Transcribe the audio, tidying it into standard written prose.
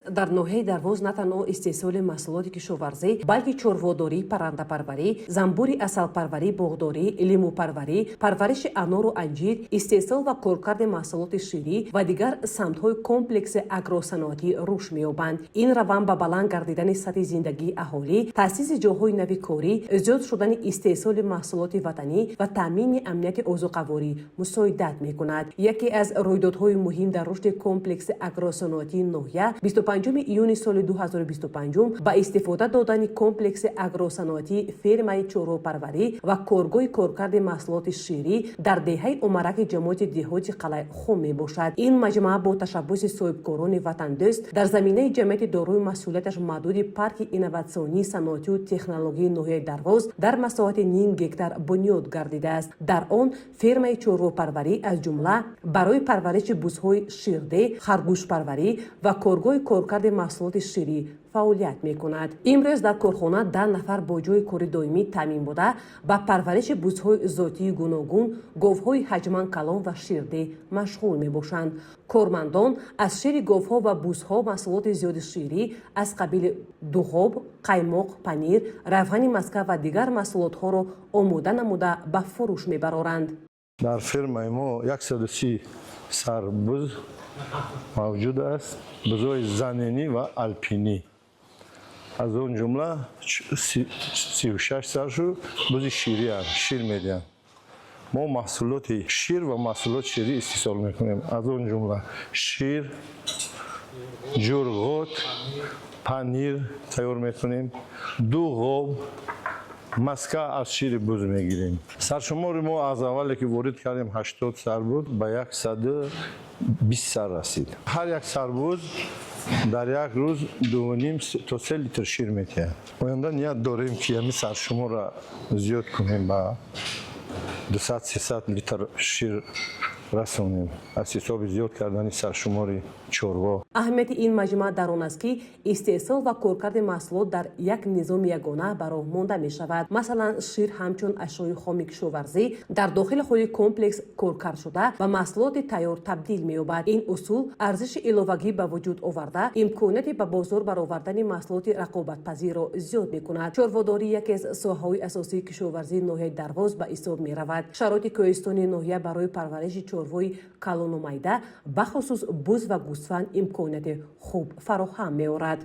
Дар ноҳияи Дарвоз на танҳо истеҳсоли маҳсулоти кишоварзӣ, балки чорводорӣ, паррандапарварӣ, занбури асалпарварӣ, боғдорӣ, лимӯпарварӣ, парвариши анору анҷир, истеҳсол ва коркарди маҳсулоти ширӣ ва дигар самтҳои комплекси агросаноатӣ рушд меёбанд. Ин раванд ба баланд гардидани сатҳи зиндагии аҳолӣ, таъсиси ҷойҳои нави корӣ, зиёд шудани истеҳсоли маҳсулоти ватанӣ ва таъмини амнияти озуқаворӣ мусоидат мекунад. Яке аз рӯйдодҳои муҳим дар рушди комплекси агросаноатии ноҳия 25 июни соли 2025 ба истифода додани комплекси агросаноатии фермаи чорвопарварӣ ва коргоҳи коркарди маҳсулоти ширӣ дар деҳаи Умараки ҷамоати деҳоти Қалъаи Хум мебошад. Ин маҷмӯа бо ташаббуси соҳибкорони ватандӯст дар заминаи ҷамъияти дорои масъулияташ маҳдуди Парки инноватсионии саноатию технологияи ноҳияи Дарвоз дар масоҳати ним гектар бунёд гардидааст. Дар он фермаи чорвопарварӣ, аз ҷумла барои парвариши бузҳои ширдеҳ, харгӯшпарварӣ ва коргоҳи коркарди маҳсулоти ширӣ фаъолият мекунад. Имрӯз дар корхона 10 нафар бо ҷойи кори доимӣ таъмин буда, ба парвариши бузҳои зотии гуногун, говҳои ҳаҷман калон ва ширдеҳ машғул мебошанд. Кормандон аз шири говҳо ва бузҳо маҳсулоти зиёди ширӣ аз қабили дуғоб, қаймоқ, панир, равғани маска ва дигар маҳсулотҳоро омода намуда, ба фурӯш мебароранд. Дар фермаи мо 130 сар буз мавҷуд аст, бузҳои заминӣ ва алпинӣ. Аз он ҷумла 36 саршу бузи ширианд, шир медиҳанд. Мо маҳсулоти шир ва маҳсулоти ширӣ истеҳсол мекунем, аз он ҷумла шир, ҷурғот, панир тайёр мекунем, дуғоб, маска аз шири буз мегирем. Саршумори мо аз аввале ки ворид кардем, 80 сар буд, ба 120 сар расид. Ҳар як сар буз дар як рӯз 2,5 то 3 литр шир медиҳад. Оянда ният дорем, ки ҳамин саршуморро зиёд кунем, ба 200-300 литр шир расонем аз ҳисоби зиёд кардани саршумори чорво. Аҳамияти ин маҷмӯа дар он аст, ки истеҳсол ва коркарди маҳсулот дар як низоми ягона ба роҳ монда мешавад. Масалан, шир ҳамчун ашёи хоми кишоварзӣ дар дохили худи комплекс коркард шуда, ба маҳсулоти тайёр табдил меёбад. Ин усул арзиши иловагӣ ба вуҷуд оварда, имконияти ба бозор баровардани маҳсулоти рақобатпазирро зиёд мекунад. Чорводорӣ яке аз соҳаҳои асосии кишоварзии ноҳияи Дарвоз ба ҳисоб меравад. Шароити кӯҳистони ноҳия барои парвариши чорвои калону майда, бахусус буз ва гӯсфанд, имконияти хуб фароҳам меорад.